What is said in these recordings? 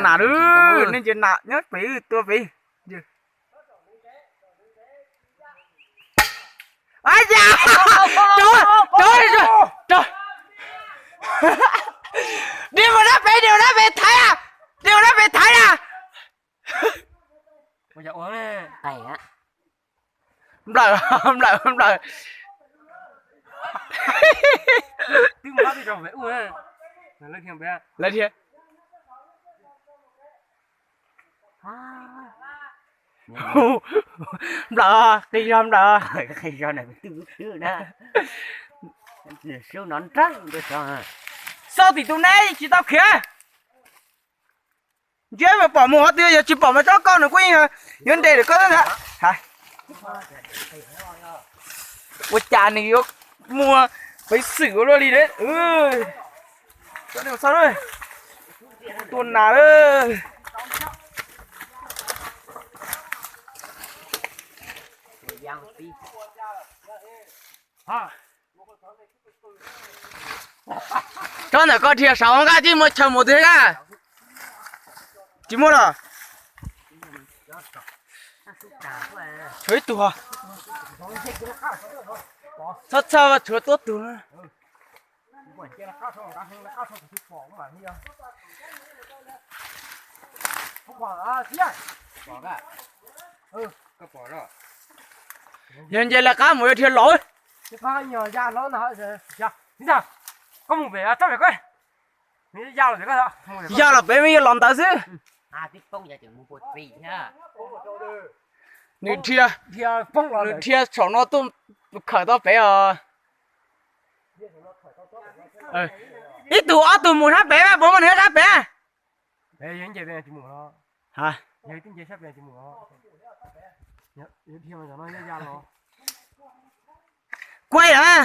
Nas lawm, nej ntsia nas nyob pem tua pem. Ab ya, rov, rov, rov. Dhia mus nab pem, dhia mus nab pem thaiv a, dhia mus nab pem thaiv a. Nplawm, nplawm, nplawm. Lawv dhia. Nplawm, qi zog nplawm. Xauj tim tus neb tsis tau khiav. Ntsia mas pom mus qhov twg, yog tsis pom mas tsob koj nws kuj yeej yuav nres lawm koj ntag. Ua cas nws yuav muaj peev xwm ua luaj li. Tua nas lawm. Tsob ntawm koj dhia saud nqaj tsis muaj chaw mus twg na. Tsis muaj los? Tshuav ib tug. Txhob txhawj, tshuav tuab tug. Yog nce lawv qab mus yuav dhia los. Ya los pem mas yuav los ntawd xwb. Nws dhia, nws dhia saum no tuaj khawm tau pem os. Ib tug ob tug mus sab pem, puas muaj nws sab pem? Kuaib lawm.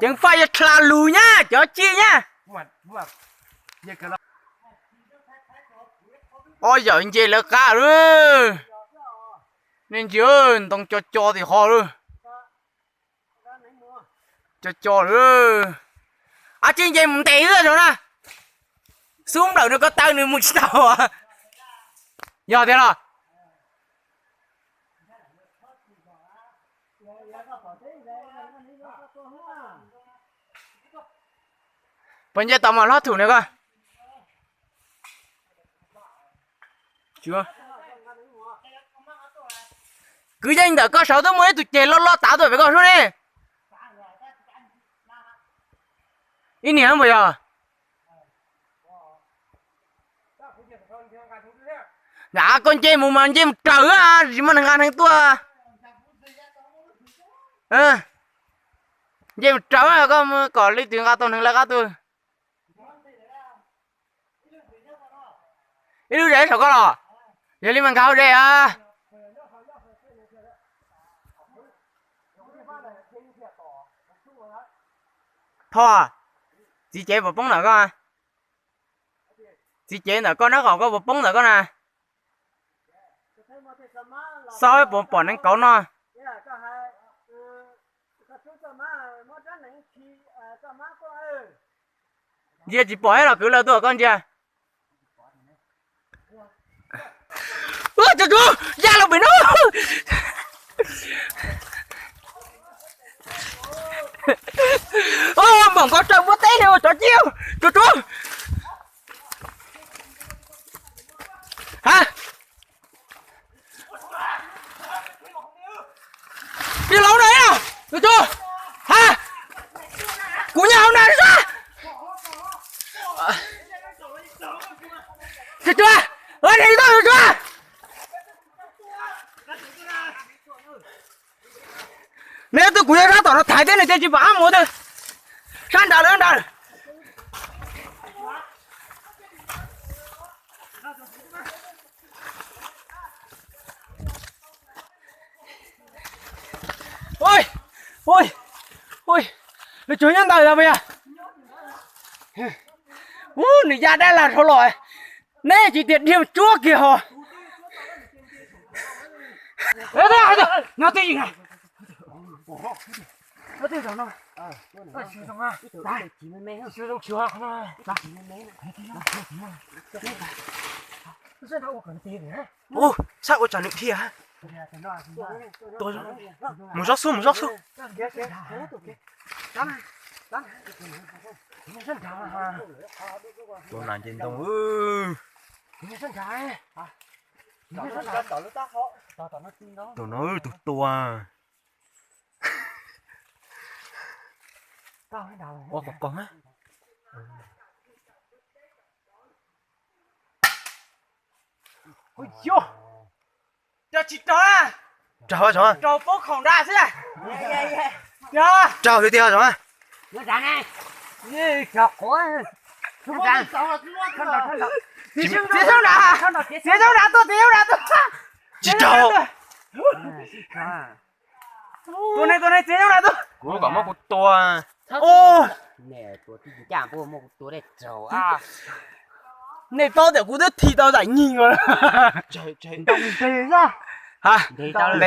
Ceev faj yuav dlha lus nyab cov ci nyab. Ob yawm nce lawv qab lawm. Nej ntsia, ntoo co co tim qhov lawm. Co co lawm. Ab tsi nce mus ntes xwb zoo na. Xub nplawm nws ko taw nws mus tsis tau. Yog tiag los? Puas nce tau mas hlob thum na koj? Kwv yeej ntawm koj saud twb muaj ib tug ceg loj loj tav tuaj pem koj sub ne. Ib niag puas yog? Nram koj nce mus mas nce mus raws, tsis muaj neeg nqa neeg tuaj. Nce mus raws koj kom leej twg nqa tau neeg lawv qab tuaj. Ib lub zes saum koj los? Yog li mas nkag hauv zes a. Thoj, txiv cev puas poob ntawm koj? Txiv cev ntawm koj nab qom koj puas poob ntawm koj na? Xav puas pom neev kauv no. Ntsia tsis pom los kwv lawv tuaj koj ntsia. Ua tsuav tsuav ya los pem no. Npaum nkaus raws npua teb li ua tsov ciab tsuav tsuav. Ha, tij laug na, tsuav tsuav. Ha, kuv nyob hauv na sab. Tsuav tsuav, tsuav tsuav. Neb twb kuv yog sab tom no thaiv thiab nws thiaj tsis pom ab mus twb sab nrad lawm nrad. Ui, ui, ui, lawv tsuag nyob ntawd los puas yog? Ub, nws ya dab lag dhau los, neb tsis tias dhia tsuab kiag ho. Nyob twj ywm. Ub, saib ua cas nws dhia. Mus zov xub, mus zov xub. Tua nas nce ntoo. Tus no tus tua. Ua qos qos na. Raug tsis raug? Raug, raug, raug poob khoom nrad xwb. Raug tiag tiag, raug. Txiav zaub nrad, txiav zaub nrad tuaj, txiav zaub nrad tuaj. Tsis raug. Tua ne, tua ne, txiav zaub nrad tuaj. Kuv kom muab kuv tua. Nej paub tias kuv twb thi tau daim nyig os. Ha, ntes